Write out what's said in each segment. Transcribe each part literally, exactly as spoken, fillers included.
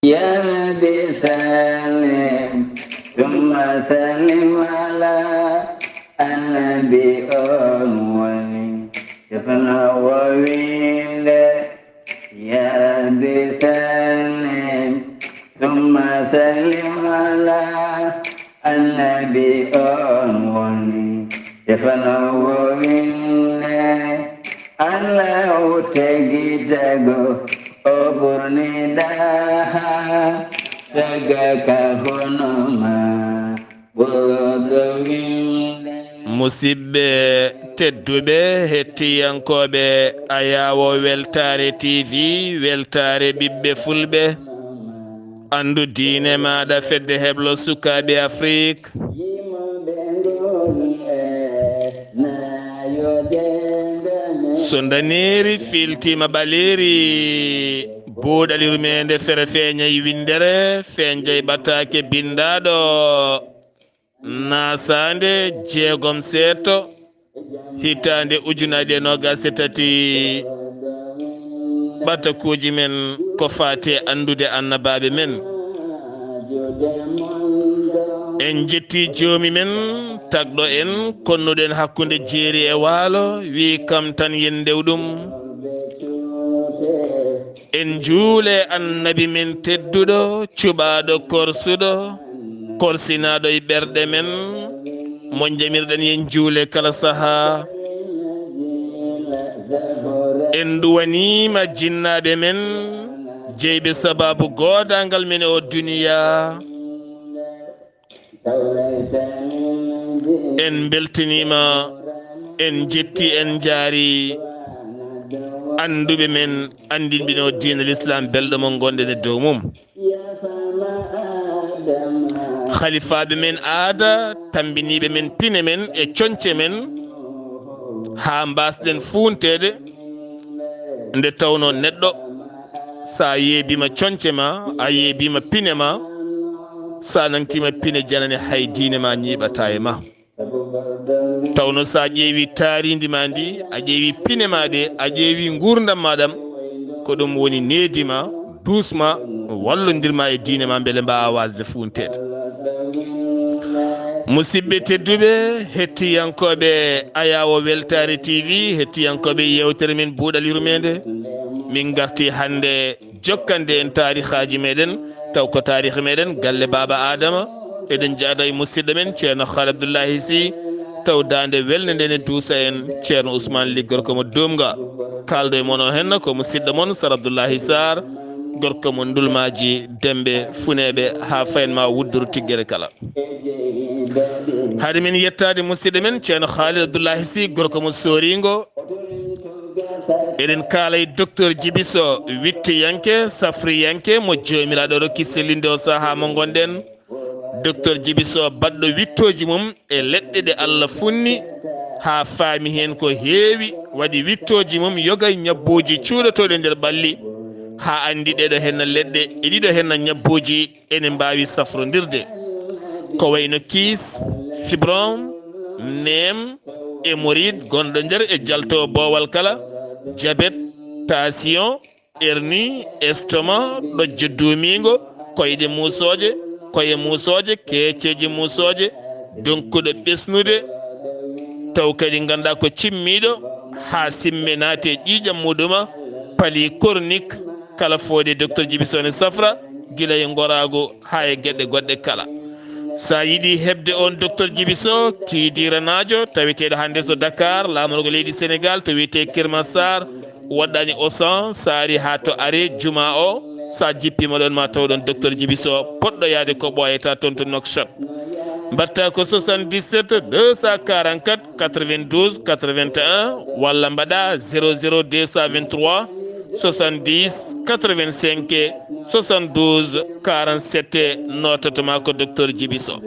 يا رب سلم ثم سلم على النبي أول. شفنا وويل. يا رب سلم ثم سلم على النبي أول. شفنا وويل. Alla o tagi tago, o ɓurni ɗaha, taga ka hono ma, ɓurɗo winde. Musidɓe tedduɓe, hettiyankooɓe Ayawo Weltaare T V, Weltaare ɓiɓɓe Fulɓe, anndu diine maaɗa, fedde heblo sukaaɓe Afrik. So ndaneeri filtiima ɓaleeri, buuɗal yurmeende fere feeñay winndere, feeñjay ɓataake binndaaɗo, naasaande jeegom seeto, hitaande ujunaaji e noogaas e tati. Ɓatakuuji men ko faati e anndude annabaaɓe men. En njetti joomi men, tagɗo en, konnuɗen hakkunde jeeri e waalo, wi'i kam tan yen ndew ɗum. En njuule annabi men tedduɗo, cuɓaaɗo korsuɗo, korsinaaɗo e ɓerɗe men, mo njamirɗen yen njuule kala sahaa. En nduwaniima jinnaaɓe men, jeyɓe sabaabu goodaangal men e o duniyaa. En mbeltiniima, en njetti, en njaari annduɓe men, anndinɓe no diina l'islam belɗo mo ngonɗen e dow mum. Khalifaaɓe men aada, tammbiniiɓe men pine men e coñce men, haa mbaasɗen fuunteede. Nde tawnoo neɗɗo, so a yeebiima coñce ma, a yeebiima pine ma, so a nangtiima pine janane, hay diine ma ñiiɓataa e ma. Tawnoo so a ƴeewi taariindi ma ndi, a ƴeewi pine ma ɗe, a ƴeewi nguurndam ma ɗam, ko ɗum woni needi ma, duus ma, wallondir ma e diine ma, mbele mbaawa waasde fuunteede. Musidɓe tedduɓe, hettiyankooɓe Ayawo Weltaare T V, hettiyankooɓe yeewtere men Buuɗal Yurmeende, min ngarti hannde jokkande en taarihaaji meɗen, taw ko taarihi meɗen galle Baaba Aadama. Eɗen jaada e musidɗo men Ceerno Khaali Abdullahi Sy, taw daande welnde nde ne duusa en Ceerno Ousmane Ly, gorko mo Duumga. Kaalɗo e mon o henna ko musidɗo mon Sar Abdullahi Sarr, gorko mo Ndulmaaji, Demɓe, Funeeɓe, haa fayen ma Wudduru Tiggere kala. Hade min yettaade musidɗo men Ceerno Khaali Abdullahi Sy, gorko mo Sooringo, eɗen kaala e Docteur Djiby Sow, wittiyanke, safriyanke, mo Joomiraaɗo rokki sellinde o sahaa mo ngonɗen. Docteur Djiby Sow, baɗɗo wittooji mum e leɗɗe ɗe Allah funni, haa faami heen ko heewi, waɗi wittooji mum, yoga e ñabbuuji cuuɗotooɗi e nder ɓalli, haa anndi ɗeɗo henna leɗɗe e ɗiɗo henna ñabbuuji ene mbaawi safrondirde. Ko wayno kiis, fibrom, neem, hémorroïde gonɗo nder e jalto boowal kala, jabet, tension, hernie, estomac, ɗojjo duumiingo, koyɗe muusooje, koye muusooje, keeceeje muusooje, donkuɗo ɓesnude, taw kadi ngannduɗaa ko cimmiiɗo, haa simme naati e ƴiiƴam muɗuma, pali chronique, kala fooɗe Docteur Djiby Sow ne safra, gila e ngoraagu haa e geɗe goɗɗe kala. So a yiɗi heɓde on Docteur Djiby Sow, kiidiranaajo, taweteeɗo hannde to Dakar, laamorgo leydi Sénégal, to wiyetee Kër Massar, woɗɗaani Auchan, so a ari haa to arrêt Juma o, so a jippiima ɗon ma taw ɗon Docteur Djiby Sow, potɗo yahde ko ɓooyata toon to Nouakchott. Mbaɗta ko soixante-dix-sept deux cent quarante-quatre quatre-vingt-douze quatre-vingt-un walla mbaɗa zéro zéro deux cent vingt-trois soixante-dix quatre-vingt-cinq soixante-douze quarante-sept, nototo ma ko Docteur Djiby Sow.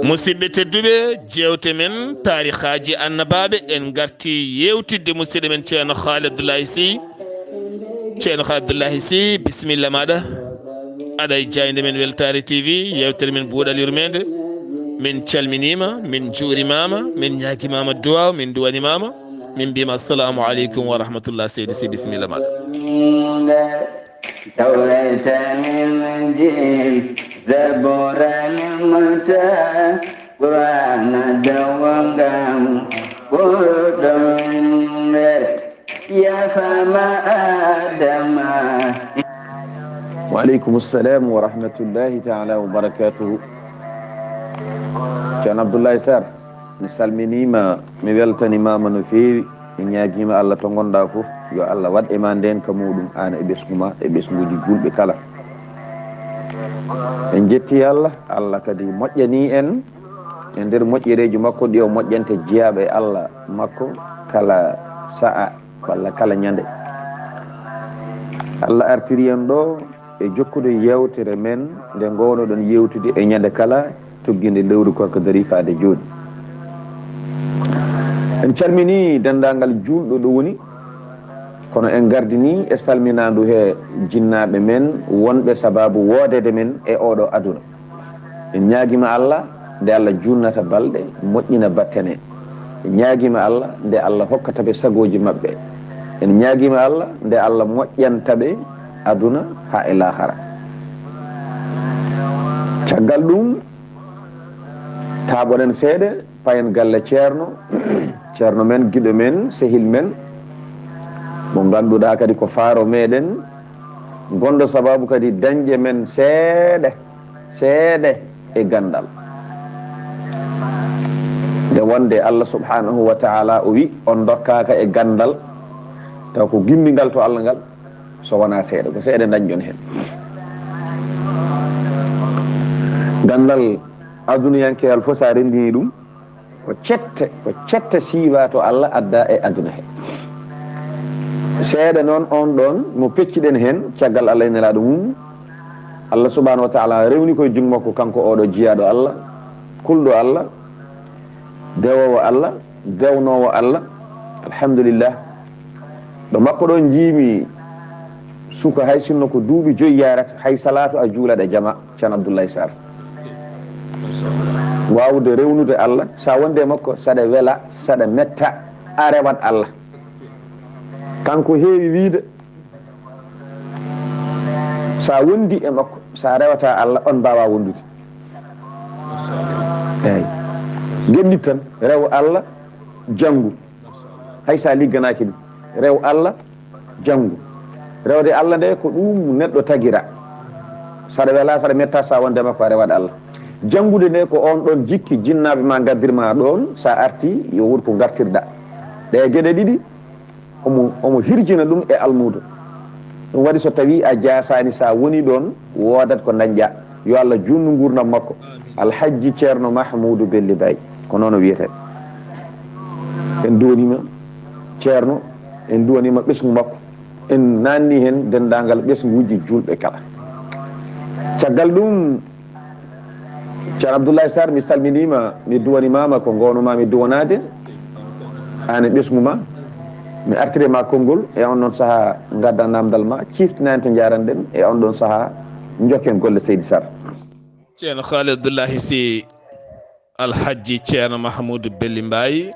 Musidɓe tedduɓe, jeewte men taarihaaji annabaaɓe, en ngarti yeewtidde musidɗo men Ceerno Khaali Abdullahi Sy. Ceerno Khaali Abdullahi Sy, bisimilla maaɗa. Aɗa e jaaynde men Weltaare T V, yeewtere men Buuɗal Yurmeende. Min calminiima, min njuurimaama, min ñaagimaama duwaaw, min nduwanimaama. Min mbiima assalamu aleykum wa rahmatullah. Seydi Sy, bisimilla maaɗa. Tawreeta Linjiila Zabuura Limta Qur'aana dawangam ɓurɗo nder yafama Adama. Wa aleykum salam wa rahmatullahi taala wa barakatuhu. Ceerno Abdoulaye Sarr, mi salminiima, mi weltanimaama no feewi. Mi ñaagiima Allah to ngonɗaa fof, yo Allah waɗ e ma ndeenka muuɗum, aan e ɓesngu ma, e ɓesnguuji juulɓe kala. En njettii Allah, Allah kadi moƴƴanii en e nder moƴƴereeji makko ɗi o moƴƴanta jiyaaɓe Allah makko kala sa'a walla kala ñande. Allah artiri en ɗo e jokkude yeewtere men nde ngownoɗon yeewtude e ñande kala, tugginde lewru korka dari faade jooni. En calminii denndaangal juulɗo ɗo woni, kono en ngardinii e salminaandu he jinnaaɓe men wonɓe sabaabu woodeede men e ooɗo aduna. En ñaagiima Allah nde Allah juulnata balɗe, moƴƴina battane. En ñaagiima Allah nde Allah hokkata ɓe sagooji maɓɓe. En ñaagiima Allah nde Allah moƴƴanta ɓe aduna haa e laahara. Caggal ɗum, taaɓoɗen seeɗa, payen galle ceerno, ceerno men, giɗo men, sehil men, mo ngannduɗaa kadi ko faaro meɗen, gonɗo sabaabu kadi dañde men seeɗa, seeɗa e ganndal. Nde wonde Allah subhanahu wa taala o wi, on ndokkaaka e ganndal, taw ko gimmingal to Allah ngal, so wonaa seeɗa, ko seeɗa dañɗon heen. Ganndal aduniyankewal fof, so a renndini ɗum, ko cette, ko cette siiwa to Allah adda e aduna he. Seeɗa noon on ɗon mo pecciɗen heen, caggal Allah e Nelaaɗo mum. Allah subhanahu wa taala rewni koye junngo makko, kanko oɗo jiyaaɗo Allah, kulɗo Allah, dewoowo Allah, dewnoowo Allah. Alhamdulillah. Ɗo makko ɗon njiimi suka, hay sinno ko duuɓi joyi yarata, hay salaatu a juulat e jama, Ceerno Abdoulaye Sarr. Waawude rewnude Allah, sa wonde e makko, saɗa wela, saɗa metta, a rewat Allah. Kanko heewi wiide, sa wondi e makko, sa rewata Allah, on mbaawa wondude. Eeyi. Geɗɗit tan, rew Allah, janngu. Hay sa ligganaaki ɗum, rew Allah, janngu. Rewde Allah nde ko ɗum neɗɗo tagira. Saɗa wela, saɗa metta, sa wonde makko a rewat Allah. Janngude nde ko on ɗon jikki jinnaaɓe ma ngaddirma ɗon, sa arti yo wood ko ngartirɗa. Ɗe geɗe ɗiɗi, omo, omo hirjina ɗum e almuudo. Ɗum waɗi so tawi a jaasaani, sa woni ɗon, woodat ko dañƴa. Yo Allah juutnu nguurndam makko. Alhajji Ceerno Mahmuudu Belli Baay. Ko noon o wiyetee. En duwaniima Ceerno, en duwaniima ɓesngu makko. En naanni heen denndaangal ɓesnguuji juulɓe kala. Caggal ɗum, Ceerno Abdoulaye Sarr, mi salminiima, mi duwanimaama ko ngownoma mi duwanaade, aan e ɓesngu ma. Mi artiri ma konngol e on ɗon sahaa, ngadda naamndal ma, ciftinani to njaranɗen e on ɗon sahaa, njokken golle Seydi Sarr. Ceerno Khalid Abdoulaye Sy, Alhajji Ceerno Mahamoudou Belli Mbaye,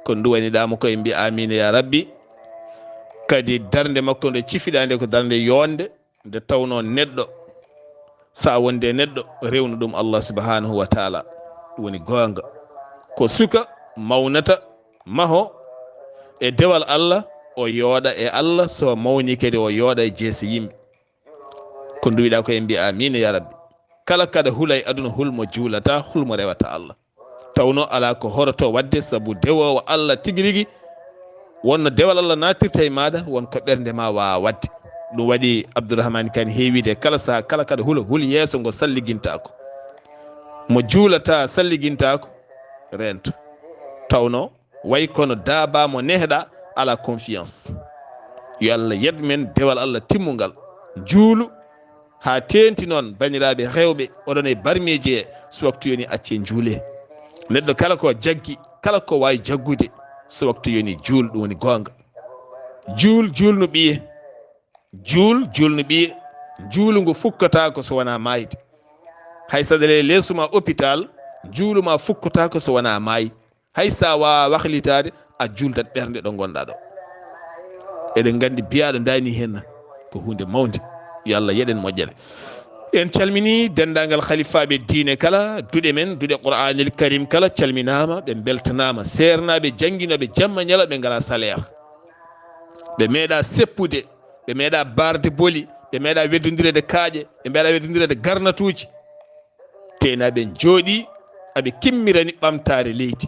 ko nduwaniɗaa mo ko en mbiya amiin ya rabbi. Kadi darnde makko nde cifiɗaa nde ko darnde yoonde, nde tawnoo neɗɗo, sa wonde neɗɗo, rewnu ɗum Allah subhanahu wa taala. Ɗum woni goonga. Ko suka mawnata, maho e dewal Allah, o yooɗa e Allah, so mawni kadi o yooɗa e jeese yimɓe. Ko nduwiɗaa ko en mbiya amiin ya rabbi. Kala kaɗa hula e aduna, hul mo juulata, hul mo rewata Allah. Tawno alaa ko horoto waɗde, sabu dewoowo Allah tigi rigi, wonno dewal Allah naatirta e maaɗa, won ko ɓernde ma waawa waɗde. Ɗum waɗi Abdourahmane Kane heewide kala saha, kala kaɗa hula, hul yeeso ngo salligintaako. Mo juulata salligintaako, reento. Tawno way kono daaba mo nehɗa, ala confiance. Yo Allah yed men dewal Allah timmungal. Juulu haa teenti noon, banndiraaɓe rewɓe, oɗon e barmeeji he, so waktu yoni accee njuulee. Neɗɗo kala ko jaggi, kala ko waawi jaggude, so waktu yoni juul, ɗum woni goonga. Juul, juulnu ɓiye. Juul, juulnu ɓiye. Juulu ngu fukkataako so wonaa maayde. Hay saɗa ley leesu ma hôpital, juulu ma fukkataako so wonaa maay. Hay sa waawa waklitaade, a juultat ɓernde ɗo ngonɗaa ɗo. Eɗen nganndi biyaaɗo ndaani heen ko huunde mawnde. Yo Allah yeɗen moƴƴere. En calmini denndaangal halifaaɓe diine kala, duɗe men, duɗe Qur'aanil Karim kala calminaama, ɓe mbeltanaama. Seernaaɓe jannginooɓe jamma ñala ɓe ngalaa salaire. Ɓe meeɗaa seppude, ɓe meeɗaa barde boli, ɓe meeɗaa weddondireede kaaƴe, ɓe meeɗaa weddondireede garnatuuji. Teenaaɓe njooɗii, aɓe kimmirani ɓamtaare leydi.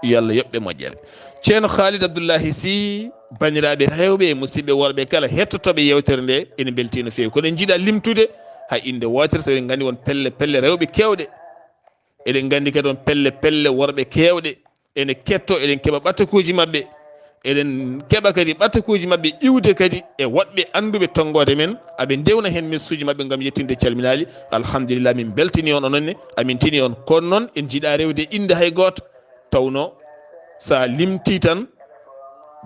Yo Allah yoɓ ɓe moƴƴere. Ceerno Khalid Abdullahi Sy, bandiraaɓe rewɓe e musidɓe worɓe kala hettotooɓe yeewtere nde, ene mbeltii no feewi. Kono en njiɗaa limtude hay innde wootere, so eɗen nganndi won pelle pelle rewɓe keewɗe. Eɗen nganndi kadi won pelle pelle worɓe keewɗe. Ene kettoo, eɗen keɓa ɓatakuuji maɓɓe. Eɗen keɓa kadi ɓatakuuji maɓɓe iwde kadi e woɗɓe annduɓe tonngoode men, aɓe ndewna heen messuuji maɓɓe ngam yettinde calminaali. Alhamdulillah, min mbeltini on onon ne, amin tini on. Kono noon, en njiɗaa rewde innde hay gooto, tawno so a limtii tan,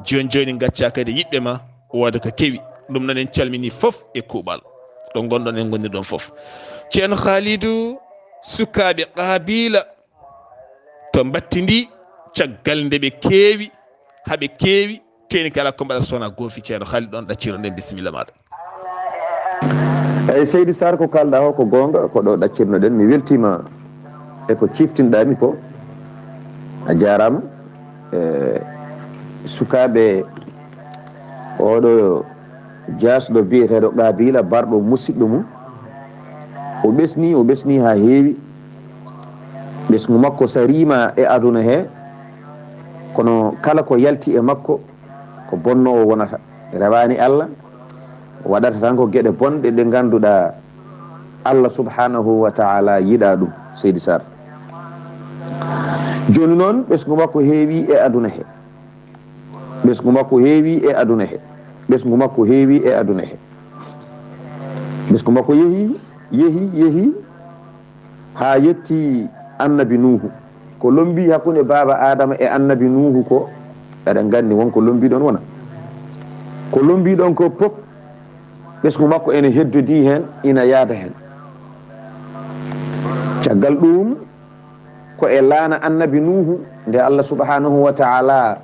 jooni jooni ngaccaa kadi yiɗɓe ma wooda ko kewi. Ɗum noon en calminii fof e kuuɓal. Ɗo ngonɗon en ngonirɗon fof. Ceerno Khalidou, sukaaɓe Qabiila to mbatti ndi, caggal nde ɓe keewi, haa ɓe keewi, teeni kala ko mbaɗa so wonaa goofi. Ceerno Khalid, ɗoon ɗacciro nden, bisimilla maaɗa. Eyi, Seydi Sarr, ko kaalɗaa o ko goonga, ko ɗo ɗaccirnoɗen. Mi weltiima e ko ciiftinɗaa mi ko. A jaaraama. E sukaaɓe oɗo jaasɗo biyeteeɗo Qabiila, barɗo musiɗɗo mum, o ɓesnii, o ɓesnii haa heewi. Ɓesngu makko sariima e aduna he, kono kala ko yalti e makko, ko bonnoowo wonata. Rewaani Allah, waɗata tan ko geɗe bonɗe ɗe ngannduɗaa Allah subhanahu wa ta'ala yiɗaa ɗum, Seydi Sarr. Jooni noon, ɓesngu makko heewi e aduna he. Ɓesngu makko heewi e aduna he. Ɓesngu makko heewi e aduna he. Ɓesngu makko yehi, yehi, yehi, haa yetti Annabi Nuuhu. Ko lombii hakkunde baaba Aadama e Annabi Nuuhu ko, eɗen nganndi won ko lombii ɗoon wona. Ko lombii ɗoon ko pop, ɓesngu makko ene heddodii heen, ina yaada heen. Caggal ɗuum, ko e laana Annabi Nuuhu, nde Allah subhanahu wa ta'ala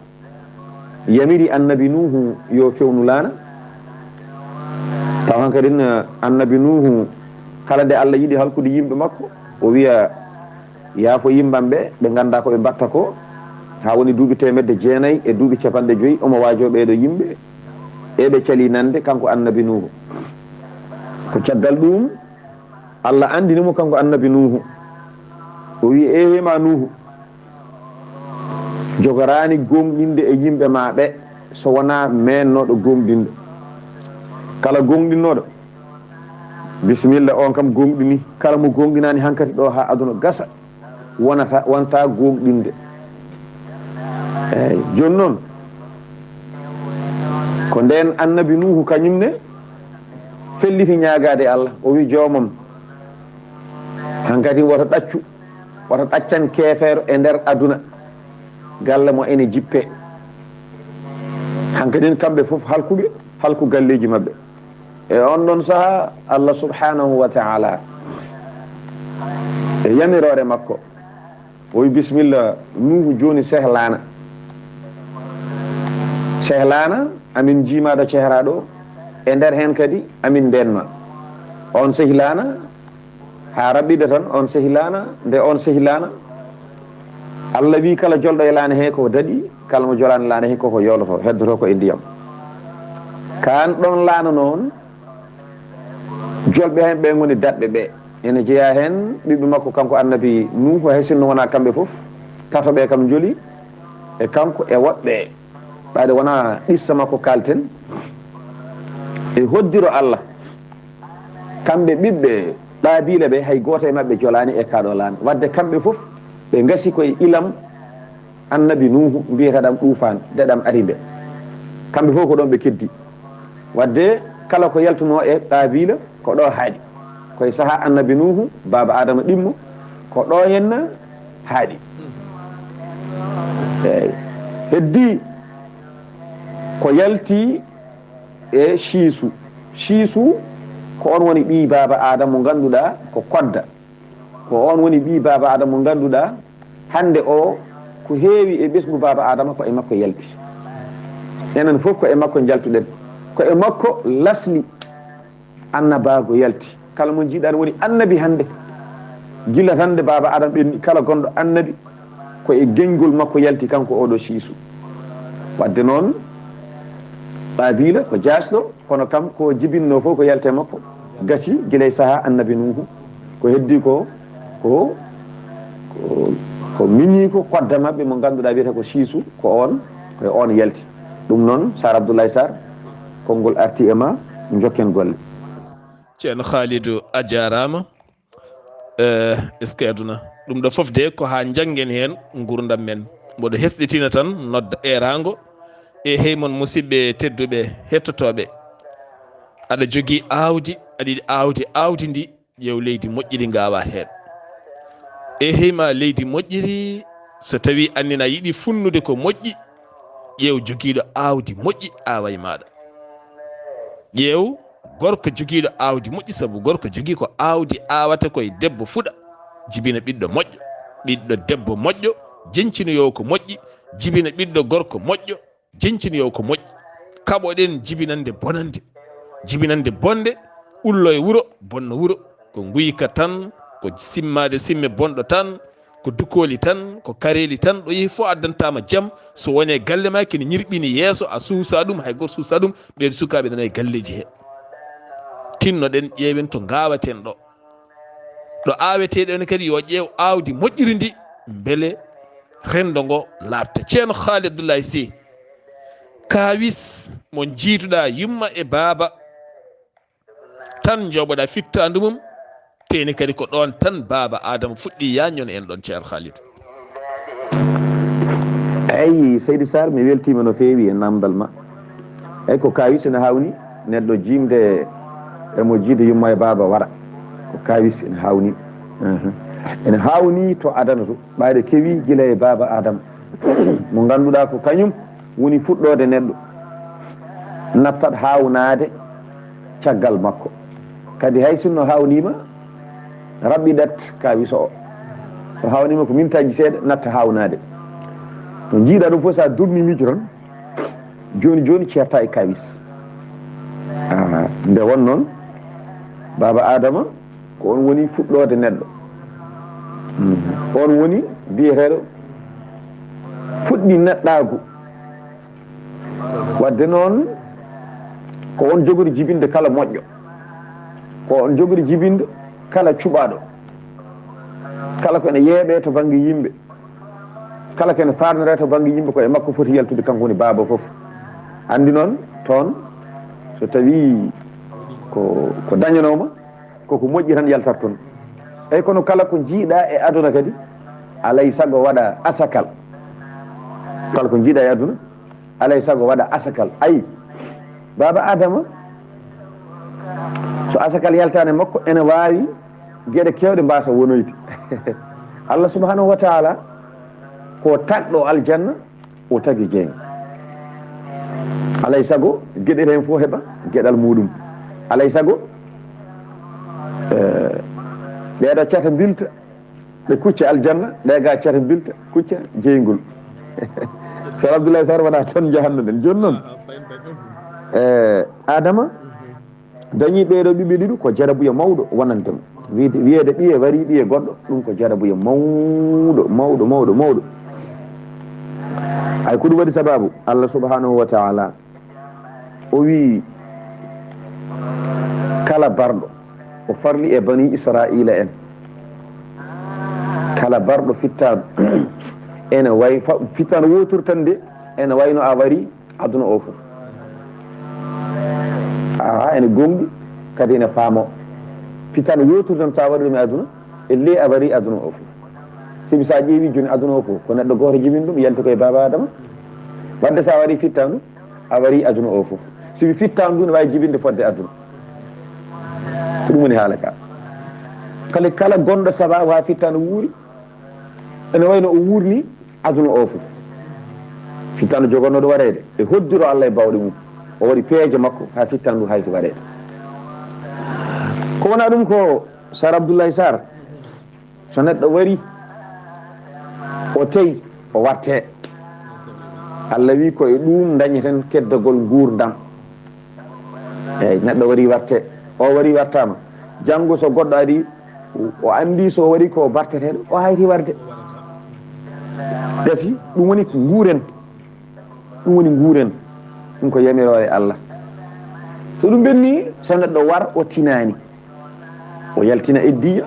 yamiri Annabi Nuuhu yo fewnu laana. Taw hankadin, eh, Annabi Nuuhu, kala nde Allah yiɗi halkude yimɓe makko, o wiya, "Yaafo yimɓam ɓe, ɓe nganndaa ko ɓe mbaɗta ko." Haa woni duuɓi teemedde jeenayi e duuɓi capanɗe joyi, omo waajoo ɓee ɗoo yimɓe, e ɓe calii nande kanko Annabi Nuuhu. Ko caggal ɗuum, Allah anndini mo kanko Annabi Nuuhu. O wi'i, "Eehey ma Nuuhu, jogoraani gooŋɗinde e yimɓe ma ɓe, so wonaa meennooɗo gooŋɗinde. Kala gooŋɗinnooɗo, bisimilla, on kam gooŋɗini. Kala mo gooŋɗinaani hankati ɗo haa aduna gasa, wonata, wonta gooŋɗinde." Eey, jooni noon, ko ndeen Annabi Nuuhu kañum ne felliti ñaagaade Allah, o wi'i, "Joomam, hankadi woto ɗaccu, woto ɗaccan keefeero e nder aduna, galle mo ene jippe." Hankadin kamɓe fof halkuɓe, halku galleeji maɓɓe. E on ɗon saha, Allah subhanahu wa ta'ala e yamiroore makko, o wi, "Bisimilla, Nuuhu, jooni sehlaana. Sehlaana, amin njiimaa ɗo cehraa ɗo, e nder heen kadi amin ndeenma." On sehlaana, haa raɓɓiɗa tan, on sehlaana, nde on sehlaana, Allah wi, "Kala jolɗo e laana he ko daɗi, kala mo jolaani laana he koko yooloto, heddoto ko e ndiyam." Kaan ɗon laana noon, jolɓe heen ɓe ngoni daɗɓe ɓe. Ene jeyaa heen ɓiɓɓe makko kanko Annabi Nuuhu, hay sinno wonaa kamɓe fof, tato ɓe kam njoli, e kanko e woɗɓe. Ɓayde wonaa qissa makko kaalten. E hoddiro Allah, kamɓe ɓiɓɓe Qaabiila ɓe, hay gooto e maɓɓe jolaani e kaa ɗo laana. Waɗde kamɓe fof ɓe ngasi koye ilam Annabi Nuuhu mbiyeteeɗam Ɗuufaan, nde ɗam ari nde. Kamɓe fof ko ɗoon ɓe keddi. Waɗde kala ko yaltunoo e Qaabiila ko ɗo haaɗi. Koye sahaa Annabi Nuuhu, baaba Aadama ɗimmo, ko ɗo henna haaɗi. Eey. Heddii ko yalti e Siisu. Siisu ko oon woni ɓii baaba Aadama mo ngannduɗaa ko kodda. Ko oon woni ɓii baaba Aadama mo ngannduɗaa hannde o, ko heewi e ɓesngu baaba Aadama ko e makko yalti. Enen fof ko e makko njaltuɗen. Ko e makko lasli. Annabaagu yalti. Kala mo njiiɗaa woni annabi hannde. Gila tan nde baaba Adam ɓenni, kala gonɗo annabi, ko e geñgol makko yalti kanko oɗo Siisu. Wadde noon, Qaabiila ko jaasɗo, kono kam ko jibinno fof ko yalti e makko. Gasi gila e sahaa annabi Nuuhu. Ko heddi ko, ko, ko, ko miñiiko kodda maɓɓe mo ngannduɗaa wiyata ko Siisu, ko oon, ko e oon yalti. Ɗum noon, Sar Abdoulaye Sarr, konngol arti e ma, njokken golle. Ceerno Khalidou, a jaaraama. Eh, est-ce que aduna? Ɗum ɗo fof de ko haa njanngen heen nguurndam men. Mboɗo hesɗitina tan nodda eeraango. E hey mon musidɓe tedduɓe hettotooɓe. Aɗa jogii aawdi, aɗa yiɗi aawdi, aawdi ndi, ƴeew leydi moƴƴiri ngaawa heen. E hey ma leydi moƴƴiri, so tawii annin a yiɗi funnude ko moƴƴi, ƴeew jogiiɗo aawdi moƴƴi aawa e maaɗa. Ƴeew gorko jogiiɗo aawdi moƴƴi, sabu gorko jogii ko aawdi aawata koye debbo fuɗa, jibina ɓiɗɗo moƴƴo, ɓiɗɗo debbo moƴƴo, jeñcinoyoowo ko moƴƴi, jibina ɓiɗɗo gorko moƴƴo, jeñcinoyoowo ko moƴƴi. Kaɓoɗen jibinande bonande, jibinande bonde, ullo e wuro, bonno wuro. Ko nguyka tan, ko simmaade simme bonɗo tan, ko dukooli tan, ko kareeli tan, ɗo yehi fof addantaama jam, so wonii galle ma kene ñirɓini yeeso, a suusaa ɗum, hay gooto suusaa ɗum, ɓeen sukaaɓe nana e galleeji he. Tinnoɗen, ƴeewen to ngaawaten ɗo. Ɗo aawetee ɗo ne kadi yo ƴeew aawdi moƴƴiri ndi, mbele renndo ngo laaɓta. Ceerno Khaali Abdoulaye Sy, kaawis mo njiiduɗaa yumma e baaba, tan njooɓoɗaa fittaandu mum, teeni kadi ko ɗoon tan baaba Aadama fuɗɗii yaññoon en ɗoon, Ceerno Khalidou. Eyi, Seydi Sarr, mi weltiima no feewi e naamndal ma. Eyi, ko kaawis ene haawni neɗɗo jiimde e mo jiide yumma e baaba wara. Ko kaawis ene haawni. Ahan. Ene haawni to adana to. Ɓayde kewi gila e baaba Aadama. Mo ngannduɗaa ko kañum woni fuɗɗoode neɗɗo. Nattat haawnaade caggal makko. Kadi hay sinno haawniima, raɓɓiɗat kaawis o. So haawniima ko mintaaji seeɗa, natta haawnaade. To njiiɗaa ɗum fof, so a durni miijo tan, jooni jooni ceerta e kaawis. Ah, nde won noon, baaba Aadama, ko on woni fuɗɗoode neɗɗo. Mhm. On woni biyeteeɗo fuɗɗi neɗɗaagu. Wadde noon, ko on jogori jibinde kala moƴƴo. Ko on jogori jibinde kala cuɓaaɗo. Kala ko ene yeeɓee to bannge yimɓe. Kala ko ene faarniree to bannge yimɓe, ko e makko foti yaltude, kanko woni baaba fof. Anndi noon, toon, so tawii ko, ko dañanooma, koko moƴƴi tan yaltat toon. Eyi, kono kala ko njiiɗaa e aduna kadi, alay sago waɗa asakal. Kala ko njiiɗaa e aduna, alay sago waɗa asakal. Ayi, baaba Adama, so asakal yaltaani e makko, ene waawi geɗe keewɗe mbaasa wonoyde. Allah subhanahu wa taala ko tagɗo aljanna, o tagi jeynge. Alay sago geɗel heen fof heɓa geɗal muɗum. Alay sago, eh, ɓeeɗo cata mbilta, ɓe kucca aljanna, ɓe ga cata mbilta, kucca jeyngol. Sar Abdoulaye Sarr wona toon njahannoɗen. Jooni noon, eh, Adama dañi ɓeeɗo ɓiɓɓe ɗiɗo ko jarabuya mawɗo wonande mo. Wiide, wiyeede ɓiye wari ɓiye goɗɗo, ɗum ko jarabuya mawɗo, mawɗo, mawɗo, mawɗo. Ay, ko ɗum waɗi sababu, Allah subhanahu wa taala o wii, kala barɗo, o farli e bani Israila en, kala barɗo fittaandu, ene way, fa-, fittaandu wootoru tan nde, ene wayno a wari aduna o fof. Aa, ene gonɗi, kadi ene faamo. Fittaandu wootoru tan, so a waɗi ɗum e aduna, e ley a wari aduna o fof. Sibi so a ƴeewi jooni aduna o fof, ko neɗɗo gooto jibini ɗum, yalti ko e baaba Adama. Wadde so a wari fittaandu, a wari aduna o fof. Sibi fittaandu ndu ne waawi jibinde fodde aduna. Ko ɗum woni haala ka. Kala, kala gonɗo sababu haa fittaandu wuuri, ene wayno o wuurni aduna o fof. Fittaandu jogornoɗo wareede e hoddiro Allah e bawɗe mum. O waɗi peeje makko haa fittaandu hayti wareede. Ko wona ɗum ko Sar Abdoulaye Sarr, so neɗɗo wari, o tawi, o warte. Allah wi ko e ɗum dañeten keddagol nguurndam. Eyi, neɗɗo wari warte. O wari wartaama. Janngo so goɗɗo ari, o anndi so o wari ko barteteeɗo, o hayti warde. Gasi, ɗum woni nguuren. Ɗum woni nguuren. Ɗum ko yamiroore Allah. So ɗum ɓenni, so neɗɗo war, o tinaani. O yaltina iddiya.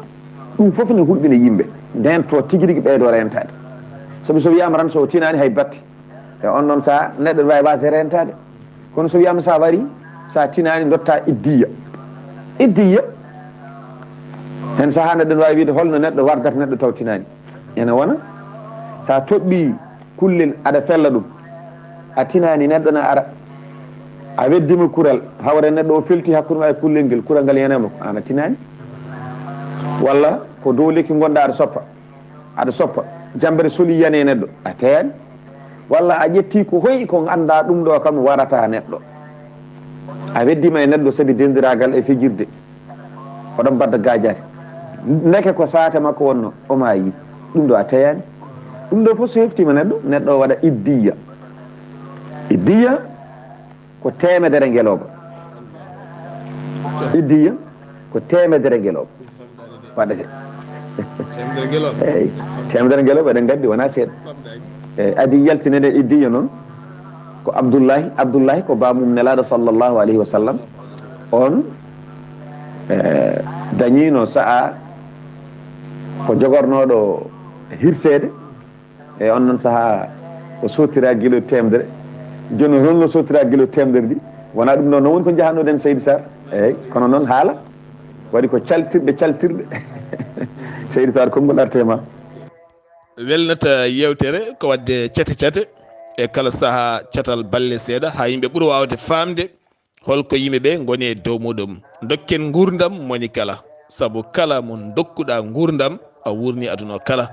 Ɗum fof ne hulɓina yimɓe. Ndeen to tigi rigi ɓeydo rentaade. Sabu so wiyaama tan so o tinaani hay batte. E on noon saha, neɗɗo ne waawi waasde rentaade. Kono so wiyaama sa wari, sa tinaani, dotta iddiya. Iddiya, hen saha neɗɗo ne waawi wiide holno neɗɗo wardata neɗɗo taw tinaani. Ene wona, sa toɓɓi kullel aɗa fella ɗum, a tinaani, neɗɗo ne ara, a weddima kural, hawre neɗɗo o felti hakkunde ma e kullel ngel, kural ngal yanama ko an a tinaani. Walla ko dow lekki ngonɗa aɗa soppa, aɗa soppa, jambere soli yani e neɗɗo, a teyani. Walla a ƴetti ko hoyi ko ngannda ɗum ɗo kam warata neɗɗo. A weddima e neɗɗo sabi dendiraagal e fijirde. Oɗon mbadda gaajaare. Ndeke ko saate makko wonno, o maayi. Ɗum ɗo a teyani. Ɗum ɗo fof so heftima neɗɗo, neɗɗo o waɗa iddiya. Iddiya ko teemedere ngelooba. Iddiya ko teemedere ngelooba. Waɗete. Teemedere ngelooba. Eyyi, teemedere ngelooba, eɗen nganndi wonaa seeɗa. Eyyi, adi yaltinede iddiya noon ko Abdullahi, Abdullahi ko baamum Nelaaɗo sallallahu alayhi wa sallam. On, eh, dañiino sa'a ko jogornooɗo hirseede. E on noon saha o sottira gilo temedere. Jooni noon holno sottira gilo temedere ɗi? Wonaa ɗum ɗo noon woni ko njahannoɗen Seydi Sarr. Eyyi, kono noon haala waɗi ko caltirɗe, caltirɗe. Seydi Sarr, konngol arte ma. Welnata yewtere ko waɗde cate cate e kala saha catal balle seeɗa haa yimɓe ɓura waawde faamde holko yimɓe ɓe ngoni e dow muɗum. Dokken nguurndam moni kala, sabu kala mo dokkuɗa nguurndam a wuurni aduna o kala.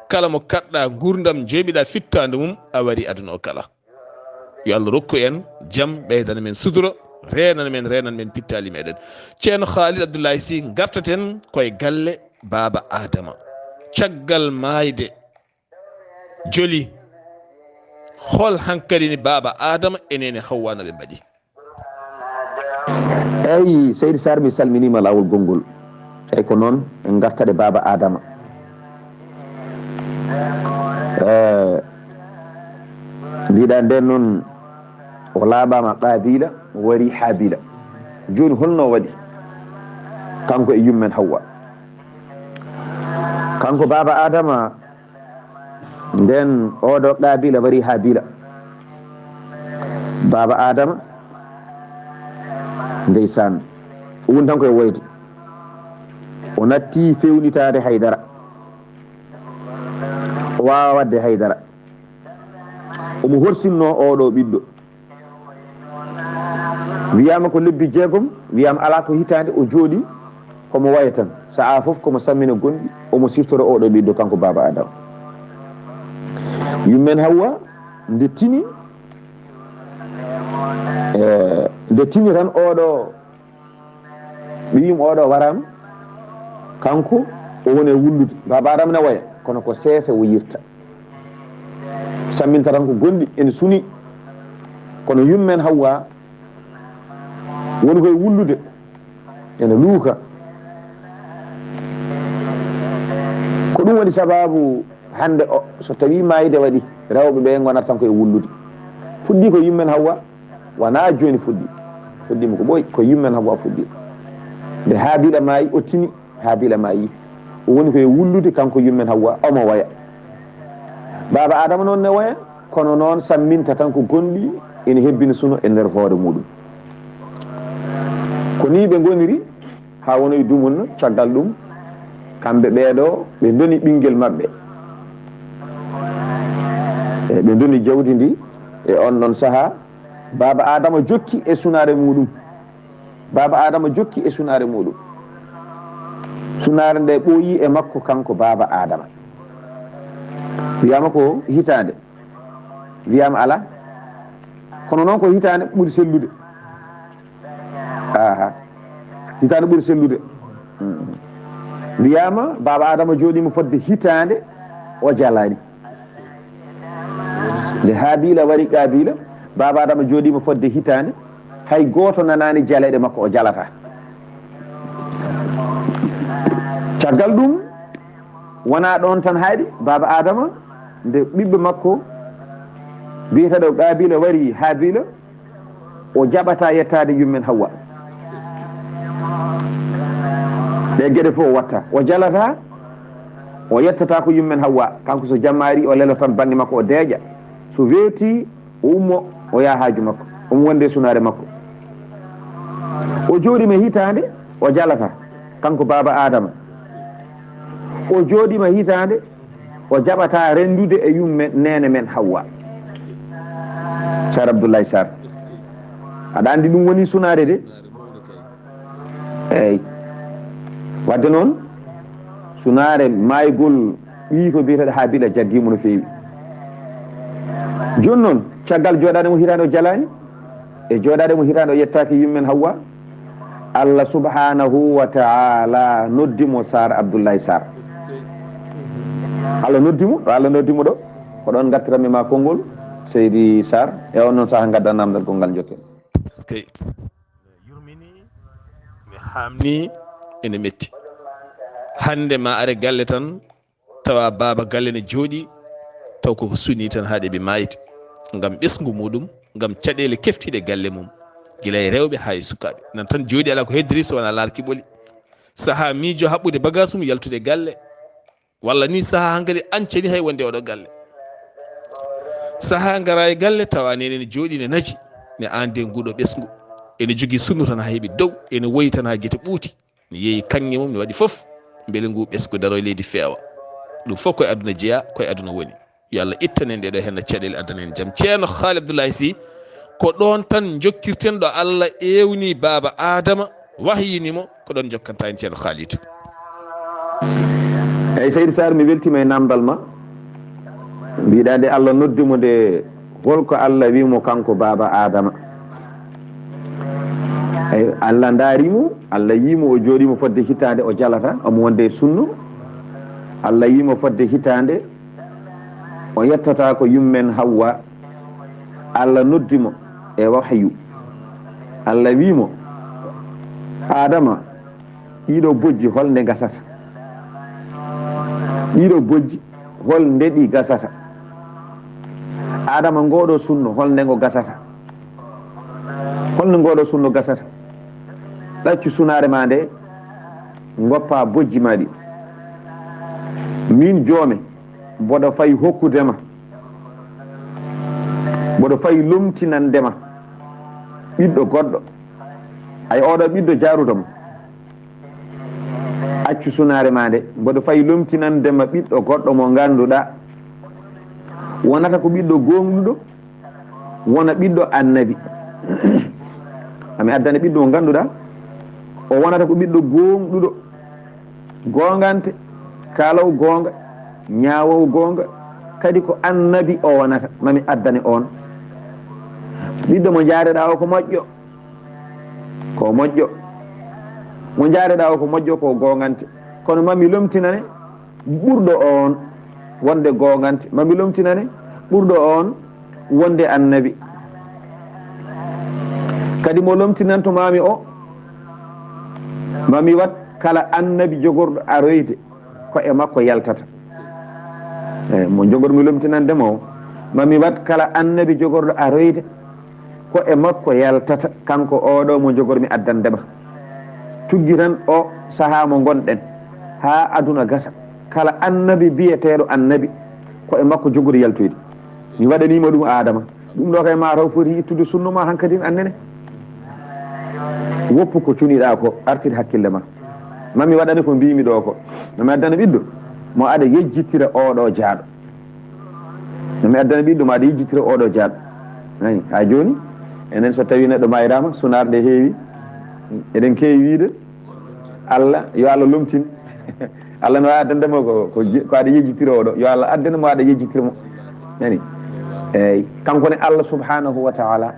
Kala mo kaɗɗa nguurndam jeeɓiɗa fittaandu mum a wari aduna o kala. Yo Allah rokku en jam, ɓeydana men suturo, reenana men, reenana men pittaali meɗen. Ceerno Khalid Abdoulaye Sy, ngartaten koye galle Baaba Adama. Caggal maayde joli, hol hankadi ni Baaba Adama e Neene Hawwa no ɓe mbaɗi? Eyyi, Seydi Sarr, mi salminiima laawol gonngol. Eyyi, ko noon, en ngartat e Baaba Adama. Eh, mbiɗa nden noon, o laaɓaama Qaabila, o wari Haabila. Jooni, holno o waɗi? Kanko e yummen Hawwa. Kanko Baaba Adama, nden oɗo Qaabila wari Haabila. Baaba Adama, ndeysaan, o woni tan koye woyde. O natti fewnitaade haydara. O waawaa waɗde haydara. Omo horsinno oɗo ɓiɗɗo. Wiyaama ko lebbi jeegom, wiyaama alaa ko hitaande o jooɗi, komo waya tan. Sa'a fof komo sammina gonɗi, omo siftora oɗo ɓiɗɗo kanko Baaba Adama. Yummen Hawwa, nde tini, eh, nde tini tan oɗo ɓiyum oɗo waraama, kanko o woni e wullude. Baaba Adama ne waya, kono ko seese o yirta. Samminta tan ko gonɗi ene suni. Kono yummen Hawwa woni koye wullude, ene luuka. Ko ɗum woni sababu hannde o, so tawii maayde waɗi, rewɓe ɓe ngonata tan koye wullude. Fuɗɗii ko yummen Hawwa, wonaa jooni fuɗɗii. Fuɗɗiima ko ɓooyi, ko yummen Hawwa fuɗɗii. Nde Haabila maayi, o tini. Haabila maayi. O woni ko e wullude kanko yummen Hawwa, omo woya. Baaba Adama noon ne woya, kono noon samminta tan ko gonɗi ene hebbina suno e nder hoore muɗum. Ko nii ɓe ngoniri haa wonoyi dumunna, caggal ɗum kamɓe ɓeeɗo ɓe ndoni ɓinngel maɓɓe. E ɓe ndoni jawdi ndi e on ɗon sahaa, Baaba Adama jokki e sunaare muɗum. Baaba Adama jokki e sunaare muɗum. Sunaare nde ɓooyi e makko kanko Baaba Adama. Wiyaama ko hitaande. Wiyaama alaa. Kono noon ko hitaande ɓuri sellude. Aha. Hitaande ɓuri sellude. Mm. Wiyaama Baaba Adama jooɗiima fodde hitaande o jalaani. Nde Haabila wari Qaabila, Baaba Adama jooɗiima fodde hitaande, hay gooto nanaani jaleeɗe makko, o jalataa. Caggal ɗum, wonaa ɗoon tan haaɗi, baaba Aadama, nde ɓiɓɓe makko biyeteeɗo Qaabiila wari Haabiila, o jaɓataa yettaade yummen Hawwa. Ɗee geɗe fof o watta, o jalataa, o yettataa ko yummen Hawwa. Kanko so jammaari, o lelo tan bannge makko, o deeƴa. So weetii, o ummo, o yaha haaju makko. Omo wonde sunaare makko. O jooɗiima hitaande, o jalataa. Kanko baaba Aadama. O jooɗiima hitaande, o jaɓataa renndude e yummen, neene men Hawwa. Sar Abdoulaye Sar. Aɗa anndi ɗum woni sunaare de? Eey. Wadde noon, sunaare maaygol ɓiy ko biyeteeɗo Haabiila jaggiimo no feewi. Jooni noon, caggal jooɗaade mo hitaande o jalaani, e jooɗaade mo hitaande o yettaaki yummen Hawwa, Allah subhanahu wa ta'ala noddi mo Sar Abdoulaye Sar. Allah noddi mo, ɗo Allah noddi mo ɗo, ko ɗoon ngattiranmi ma konngol, Seydi Sar, e on noon saha ngadda namdal gonngal njokken. Eskey. Yurmini, mi haamni, ene metti. Hannde ma are galle tan, tawa baaba galle ne jooɗi, taw koko suni tan haa ɗe ɓe maayde. Ngam ɓesngu muɗum, ngam caɗeele keftiiɗe galle mum. Gila e rewɓe haa e sukaaɓe. Nan tan jooɗi alaa ko heddiri so wonaa laarki ɓoli. Sahaa miijo haɓɓude bagaas mum yaltude galle. Walla ni sahaa hankadi ancani hay wonde oɗo galle. Sahaa ngara e galle tawa nene ne jooɗi ne naji. Ne aande nguɗo ɓesngu. Ene jogii sunnu tan haa heɓi dow. Ene woyi tan haa gite ɓuuti. Mi yeeyi kaŋŋe mum, mi waɗi fof, mbele ngu ɓesngu daro e leydi feewa. Ɗum fof koye aduna jeyaa, koye aduna woni. Yo Allah ittan en ɗeɗo henna caɗeele, addan en jam. Ceerno Haali Abdoulaye Sy, ko ɗoon tan njokkirten ɗo Allah ewni baaba Adama, wahyini mo, ko ɗoon njokkanta en Ceerno Haali. Eyi, Seydi Sarr, mi weltiima e namdal ma. Mbiɗa nde Allah noddi mo nde, holko Allah wi mo kanko baaba Adama? Eyi, Allah ndaari mo, Allah yii mo, o jooɗiima fodde hitaande, o jalata, omo wonde e sunno. Allah yii mo fodde hitaande, o yettata ko yummen Hawwa. Allah noddi mo e wahyu. Allah wi mo, Adama, ɗiɗo bojji, hol nde gasata? Ɗiɗo bojji, hol nde ɗi gasata? Adama, ngoɗo sunno, hol nde ngo gasata? Hol nde ngoɗo sunno gasata? Ɗaccu sunaare ma nde, ngoppa bojji ma ɗi. Min joome, mboɗo fay hokkude ma, mboɗo fay lomtinande ma ɓiɗɗo goɗɗo. Ay, oɗo ɓiɗɗo jaaruɗo mo. Accu sunaare ma nde, mboɗo fay lomtinande ma ɓiɗɗo goɗɗo mo ngannduɗaa wonata ko ɓiɗɗo gooŋɗuɗo, wona ɓiɗɗo annabi. Ami addana ɓiɗɗo mo ngannduɗaa, o wonata ko ɓiɗɗo gooŋɗuɗo, goongante, kaalowo goonga, ñaawowo goonga, kadi ko annabi o wonata, mami addane on. Ɓiɗɗo mo njaareɗaa o ko moƴƴo, ko moƴƴo. Mo njaareɗaa o ko moƴƴo, ko goongante. Kono mami lomtinane ɓurɗo on wonde goongante. Mami lomtinane ɓurɗo on wonde annabi. Kadi mo lomtinanto mami o, mami wat kala annabi jogorɗo aroyde, ko e makko yaltata. Eyi, mo jogormi lomtinande mo, mami wat kala annabi jogorɗo aroyde, ko e makko yaltata, kanko oɗo mo jogormi addande ma. Tuggi tan o sahaa mo ngonɗen, haa aduna gasa. Kala annabi biyeteeɗo annabi, ko e makko jogori yaltoyde. Mi waɗaniima ɗum Adama. Ɗum ɗo kay ma taw foti ittude sunno ma hankadin annene. Woppu ko cuniɗaa ko, artir hakkille ma. Mami waɗane ko mbimi ɗo ko. Mami addana ɓiɗɗo, mo aɗa yejjitira oɗo jaaɗo. Mami addana ɓiɗɗo, mo aɗa yejjitira oɗo jaaɗo. Ayi, haa jooni, enen so tawi neɗɗo mayrama, sunaare nde heewi, eɗen keewi wiide, Allah, yo Allah lomtin. Allah no addande mo ko, ko je-, ko aɗa yejjitira oɗo. Yo Allah addane mo aɗa yejjitira mo. Nani? Eyi, kanko ne Allah subhanahu wa ta'ala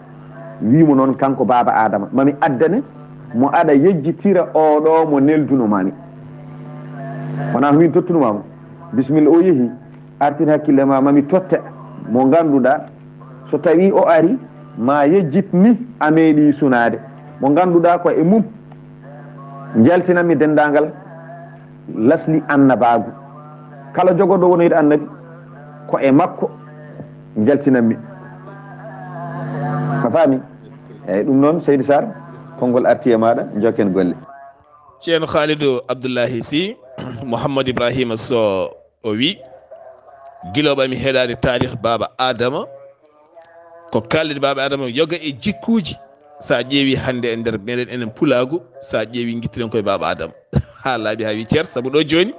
wi mo noon, kanko baaba Adama, mami addane mo aɗa yejjitira oɗo mo nelduno mami. Wona ko min tottuno ma mo. Bisimilla, o yehi, artir hakkille ma, mami totte mo ngannduɗaa, so tawi o ari, ma yejjit ni a meeɗi sunaade. Mo ngannduɗaa ko e mum njaltinanmi denndaangal lasli annabaagu. Kala jogorɗo wonoyde annabi, ko e makko njaltinanmi. A faami? Eyyi, ɗum noon, Seydi Sarr, konngol arti e maaɗa, njokken golle. Ceerno Khalidou Abdoulahi Sy, Mouhamadou Ibrahima Sow o wi, gila o ɓami heɗaade taarih Baaba Adama, ko kaalɗen Baaba Adama yoga e jikkuuji. So a ƴeewi hannde e nder meɗen enen pulaagu, so a ƴeewi ngittiren koye Baaba Adama. Haa laaɓi haa wi cer, sabu ɗo jooni,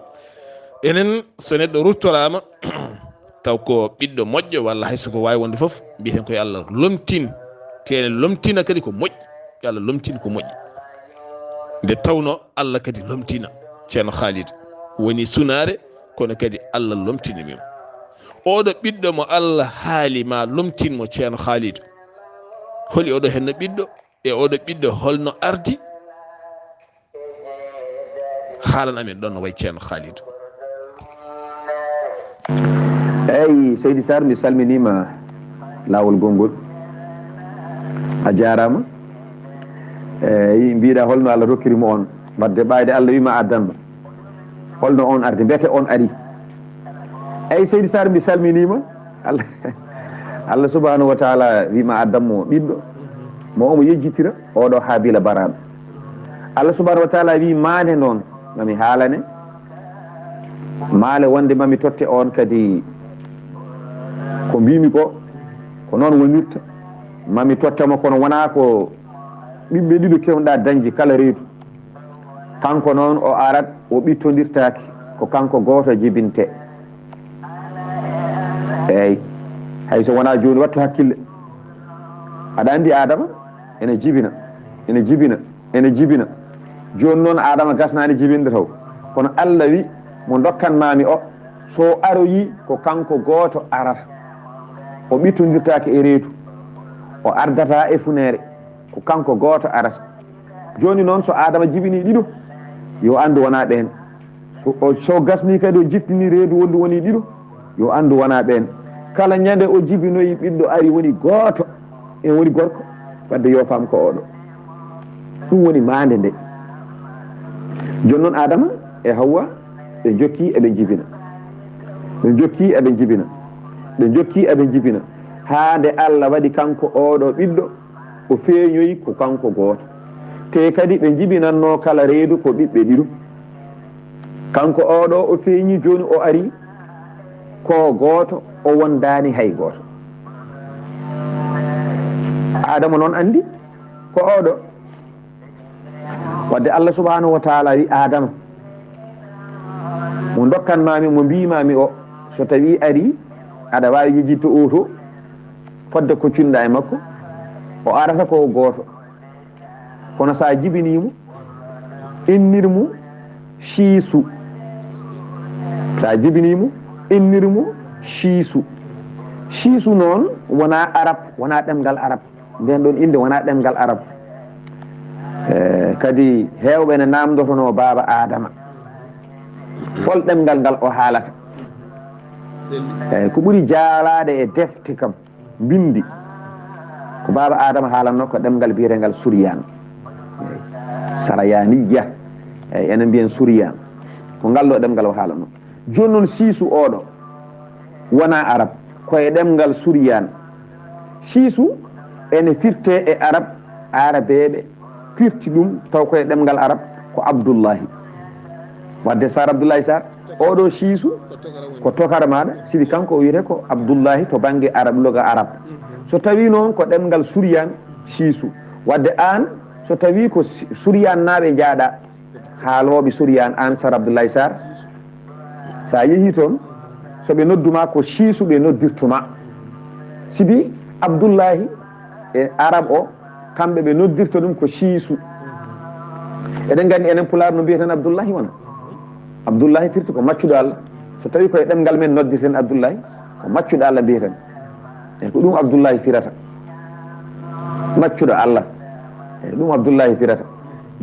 enen so neɗɗo ruttoraama, taw ko ɓiɗɗo moƴƴo walla hay so ko waawi wonde fof, mbiyeten ko yo Allah lomtin. Te ene lomtina kadi ko moƴƴi, yo Allah lomtin ko moƴƴi. Nde tawno Allah kadi lomtina Ceerno Khalid. Woni sunaare, kono kadi Allah lomtini min. Oɗo ɓiɗɗo mo Allah haali ma lomtin mo, Ceerno Khalid. Holi oɗo henno ɓiɗɗo? E oɗo ɓiɗɗo holno ardi? Haalan amen ɗon no wayi Ceerno Khalid. Eyyi, Seydi Sarr, mi salminiima laawol gonngol. A jaaraama. Eyyi, mbiɗa holno Allah rokkiri mo on. Wadde ɓayde Allah wiima addanma. Holno on ardi? Mbete on ari? Eyyi, Seydi Sarr, mi salminiima. Allah, Allah subhanahu wa taala wiima addanmo ɓiɗɗo. Mo omo yejjitira oɗo Haabila baraaɗo. Allah subhanahu wa taala wi maande noon, mami haalane. Maale wonde mami totte on kadi ko mbimi ko, ko noon wonirta. Mami totte mo, kono wona ko ɓiɓɓe ɗiɗo kewɗa dañde kala reedu. Kanko noon o arat, o ɓittondirtaake, ko kanko gooto jibinte. Eyyi, hay so wona jooni, wattu hakkille. Aɗa anndi Adama ene jibina, ene jibina, ene jibina. Jooni noon Adama gasnaani jibinde taw. Kono Allah wi mo ndokkanmaami o, so aroyi ko kanko gooto arata. O ɓittondirtaake e reedu. O ardata e funeere. Ko kanko gooto arata. Jooni noon so Adama jibini ɗiɗo, yo anndu wona ɓeen. So, o, so gasni kadi o jiftini reedu wondu woni ɗiɗo, yo anndu wona ɓeen. Kala ñande o jibinoyi ɓiɗɗo ari woni gooto, en woni gorko, wadde yo faam ko oɗo. Ɗum woni maande nde. Jooni noon Adama e Hawwa ɓe jokki eɓe jibina. Ɓe jokki eɓe jibina. Ɓe jokki eɓe jibina. Haa nde Allah waɗi kanko oɗo ɓiɗɗo, o feeñoyi ko kanko gooto. Te kadi ɓe jibinanno kala reedu ko ɓiɓɓe ɗiɗo. Kanko oɗo o feeñi jooni o ari ko gooto, o wondaani hay gooto. Adama noon anndi ko oɗo. Wadde Allah subhanahu wa taala wi Adama, mo ndokkanmaami, mo mbimami o, so tawi ari, aɗa waawi yejjitde o to, fodde ko cinɗa e makko, o arata ko gooto. Kono sa jibinimo, innir mo Siisu. Sa jibinimo, innir mo Siisu. Siisu noon wona arab, wona ɗemngal arab. Nden ɗon innde wona ɗemngal arab. Eh, kadi heewɓe ne naamndotono baaba Adama. Hol ɗemngal ngal o haalata? Eh, ko ɓuri jaalaade e defte kam, mbinndi, ko baaba Adama haalanno ko ɗemngal biyetengal Suriyaan. Eyyi. Sarayaniya. Eyyi, enen mbiyen Suriyaan. Ko ngal ɗo ɗemngal o haalanno. Jooni noon Siisu oɗo wona arab, ko e ɗemngal Suriyaan. Siisu ene firte e arab, arabeeɓe pirti ɗum taw ko e ɗemngal arab ko Abdullahi. Wadde Sar Abdullahi Sar, oɗo Siisu ko tokara maɗa, sibi kanko o wiyete ko Abdullahi to bannge arab, loga arab. So tawi noon ko ɗemngal Suriyaan, Siisu. Wadde aan, so tawi ko Si-, Suriyaan naaɓe njaaɗa, haalooɓe Suriyaan, aan Sar Abdullahi Sar, sa yehi toon, so ɓe noddu ma ko Siisu ɓe noddirtu ma. Sibi Abdullahi e arab o, kamɓe ɓe noddirta ɗum ko Siisu. Eɗen nganndi enen Pulaar no mbiyeten Abdullahi wona? Abdullahi firti ko maccuɗo Allah. So tawi ko e ɗemngal men noddirten Abdullahi, ko maccuɗo Allah mbiyeten. E ko ɗum Abdullahi firata. Maccuɗo Allah. E ɗum Abdullahi firata.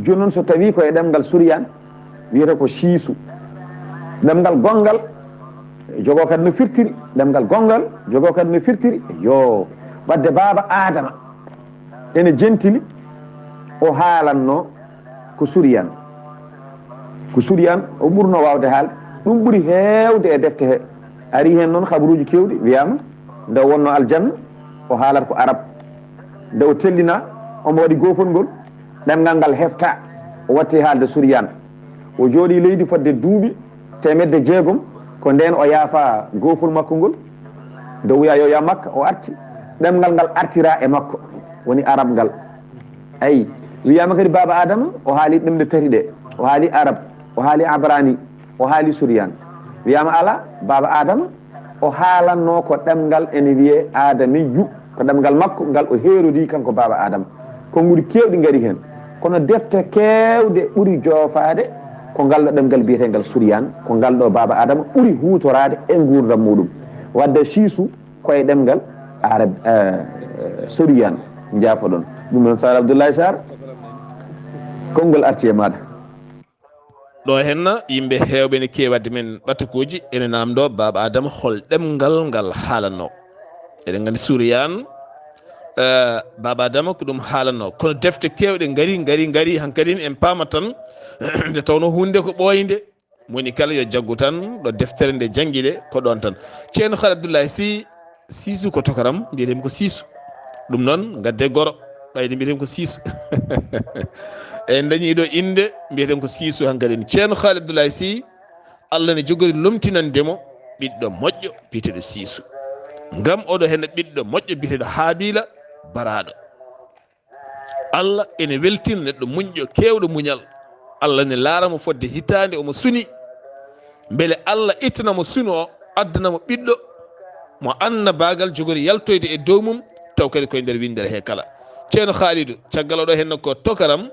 Jooni noon so tawi ko e ɗemngal Suriyaan, wiyata ko Siisu. Ɗemngal gonngal, jogo kadi no firtiri. Ɗemngal gonngal, jogo kadi no firtiri. Yo, wadde baaba Adama ene jentili, o haalanno ko Suriyaan. Ko Suriyaan o ɓurno waawde haalde. Ɗum ɓuri heewde e defte he. Ari heen noon habaruuji keewɗi, wiyaama nde o wonno aljanna, o haalat ko arab. Nde o tellina, omo waɗi goofol ngol, ɗemngal ngal hefta, o watti haalde Suriyaan. O jooɗii leydi fodde duuɓi teemedde jeegom, ko ndeen o yaafa goofol makko ngol. Nde o wiya yo yaa Makka, o arti, ɗemngal ngal artira e makko, woni arab ngal. Ayi, wiyaama kadi Baaba Aadama, o haali ɗemɗe tati ɗe, o haali arab, o haali abrani, o haali Suriyaan. Wiyaama alaa, Baaba Aadama, o haalanno ko ɗemngal ene wiyee aadamiyyu, ko ɗemngal makko ngal o heerodii kanko Baaba Aadama. Konnguɗi keewɗi ngari heen. Kono defte keewɗe ɓuri joofaade ko ngal ɗo ɗemngal biyeteengal Suriyaan, ko ngal ɗo Baaba Aadama ɓuri huutoraade e nguurndam muuɗum. Wadde siisu ko e ɗemngal arab, eh, Suriyaan. Njaafoɗon. Ɗum noon, Sar Abdoulaye Sar, konngol arti e maaɗa. Ɗo henna yimɓe heewɓe ne keewi wadde men ɓatakuuji, ene naamndoo Baaba Aadama hol ɗemngal ngal haalanno. Eɗen nganndi Suriyaan, eh, Baaba Aadama ko ɗum haalanno. Kono defte keewɗe ngari, ngari, ngari, hankadi en paamat tan nde tawnoo huunde ko ɓooynde. Moni kala yo jaggu tan ɗo deftere nde janngi de, ko ɗoon tan. Ceerno Haali Abdoulaye Sy, Siisu ko tokaram, mbiyeten ko Siisu. Ɗum noon, ngadde goro, ɓayde mbiyeten ko Siisu. En dañii ɗo innde, mbiyeten ko Siisu hankadi. Ceerno Haali Abdoulaye Sy, Allah ne jogori lomtinande mo ɓiɗɗo moƴƴo biyeteeɗo Siisu. Ngam oɗo heen ɓiɗɗo moƴƴo biyeteeɗo Haabiila Baraaɗo. Allah ene weltina neɗɗo muñɗo, keewɗo muñal. Allah ne laara mo fodde hitaande omo suni. Mbele Allah ittana mo sunu o, addana mo ɓiɗɗo mo annabaagal jogori yaltoyde e dow mum, taw kadi koye nder winndere he kala. Ceerno Haalidu, caggal oɗo henna ko tokaram,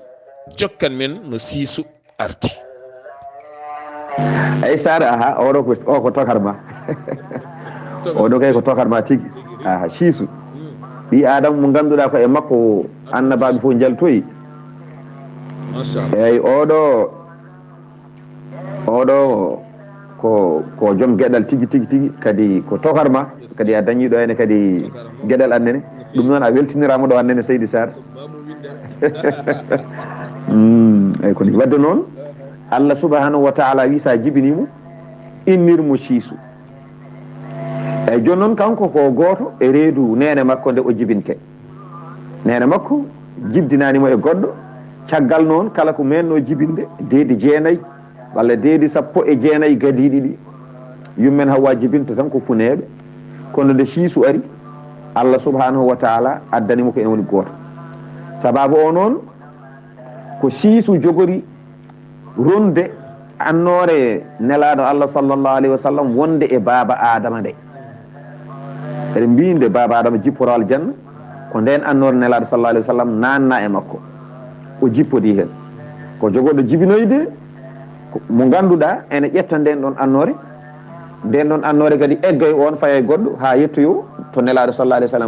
jokkan men no Siisu arti. Eyi, Saare, aha, oɗo ko, o ko tokar ma. Oɗo kay ko tokar ma tigi. Aha, Siisu. Ɓii Aadama mo ngannduɗaa ko e makko annabaaɓe fof njaltoyi. Machallah. Eyi, oɗo, oɗo ko, ko joom geɗal tigi, tigi, tigi. Kadi ko tokar ma. Kadi a dañii ɗo henne kadi geɗal annene. Ɗum noon a weltiniraama ɗo annene, Seydi Sarr. Mm, eyi, ko ni. Wadde noon, Allah subhanahu wa taala wi sa jibinii mo, innir mo Siisu. Eyi, jooni noon kanko ko gooto e reedu neene makko nde o jibinte. Neene makko jibdinaani mo e goɗɗo. Caggal noon, kala ko meenno jibinde, deedi jeenayi walla deedi sappo e jeenayi gadiiɗi ɗi, yummen Hawwa jibinta tan ko funeeɓe. Kono nde Siisu ari, Allah subhanahu wa taala addani mo ko ene woni gooto. Sabaabu o noon, ko Siisu jogori ronde annoore Nelaaɗo Allah sallallahu alayhi wa sallam wonde e baaba Aadama nde. Eɗen mbiyi nde baaba Aadama jipporo aljanna, ko ndeen annoore Nelaaɗo sallallahu alayhi wa sallam naanna e makko. O jippodii heen. Ko jogorɗo jibinoyde, ko mo ngannduɗaa ene ƴetta ndeen ɗoon annoore. Ndeen ɗoon annoore kadi eggay oon, faya e goɗɗo, haa yettoyoo to Nelaaɗo sallallahu alayhi wa sallam.